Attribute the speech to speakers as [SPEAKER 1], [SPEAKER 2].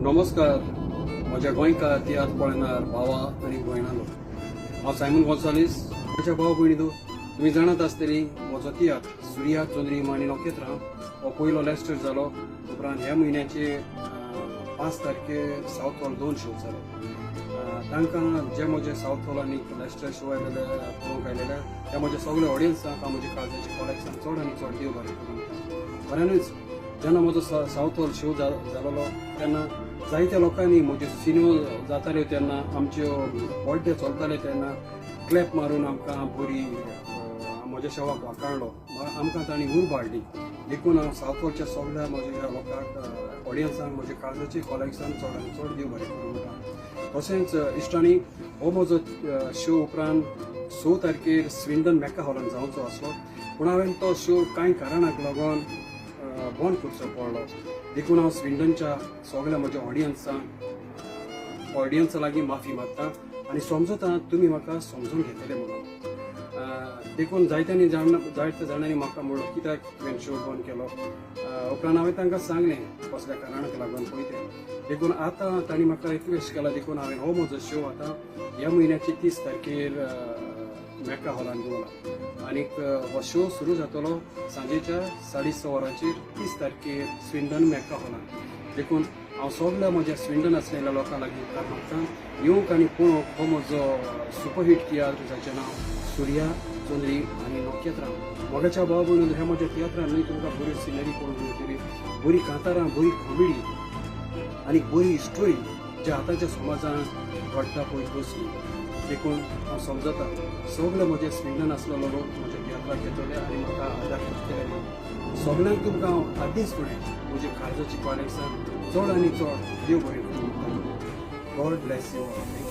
[SPEAKER 1] नमस्कार म्हज्या गोंयकार तियात्र पळयणार भावा आनी भयणांनो, हांव सायमन गोन्सालीस. म्हज्या भाव भयणीनो, तुमी जाणात आसतली म्हजो तियात्र सुर्या चंद्रीम आनी नखेत्रां हो पयलो लेस्टर जालो. उपरांत ह्या म्हयन्याचे 5 तारखेर सावथ हॉल 2 शो जालो. तांकां जे म्हजे सावथ हॉल आनी लेस्टर शो आयलेले पळोवंक आयलेले त्या म्हज्या सगळे ऑडियन्सांक हांव म्हज्या काळजाचे कॉलेक्सांक चड आनी चड देव बरें करूं. खऱ्यानूच जेन्ना म्हजो सावथ हॉल शो जालोलो तेन्ना जायत्या लोकांनी म्हज्यो सिन्यो जाताल्यो तेन्ना आमच्यो बर्थडे चलताले तेन्ना क्लॅप मारून आमकां बरी म्हज्या शोवाक वाखाणलो, आमकां तांणी उर्बा हाडली. देखून हांव सावथ हॉलच्या सगळ्या म्हज्या लोकांक ऑडियन्सांक म्हज्या काळजाचे कॉलेक्सान चड आनी चड देव बरें करूं म्हणटा. तशेंच इश्टांनी हो म्हजो शो उपरांत 6 तारखेर स्विंडन मॅका हॉलान जावचो आसलो, पूण हांवें तो शो कांय कारणाक लागून बंद करचो पडलो. देखून हांव स्विंडनच्या सगळ्या म्हज्या ऑडियन्सा लागीं माफी मागता आनी समजता तुमी म्हाका समजून घेतले म्हणून. देखून जायत्या जाणांनी म्हाका म्हणलो कित्याक तुवें शो बंद केलो. उपरांत हांवें तांकां सांगलें कसल्या कारणाक लागून पळय तें. देखून आतां तांणी म्हाका रिक्वेस्ट केला, देखून हांवें हो म्हजो शो आतां ह्या म्हयन्याचे 30 तारखेर मॅका हॉलान दवरला आनीक हो शो सुरू जातलो सांजेच्या 6:30 वरांचेर 30 तारखेर स्विंडन मॅका हॉलान. देखून हांव सगळ्या म्हज्या स्विंडन आसलेल्या लोकां लागीं उपकार मागता येवंक आनी पळोवंक हो म्हजो सुपरहीट तियात्र जाचें नांव सुर्या चंद्री आनी नखेत्रां. मोगाच्या भाव भयणीनो, ह्या म्हज्या तियात्रान न्हय तुमकां बऱ्यो सिनरी पळोवंक मेळटली, बरी कांतारां, बरी कॉमेडी आनी बरी स्टोरी जी आतांच्या समाजांत घडटा पळय तसली. देखून हांव समजता सगळे म्हजे स्विंडन आसलेलो लोक म्हज्या तियात्राक येतले आनी म्हाका आदार करतले म्हणून. सगळ्यांक तुमकां हांव आदींच फुडें म्हज्या काळजाची कॉलेक्सान चड आनी चड देव बरें करूं. God bless you all.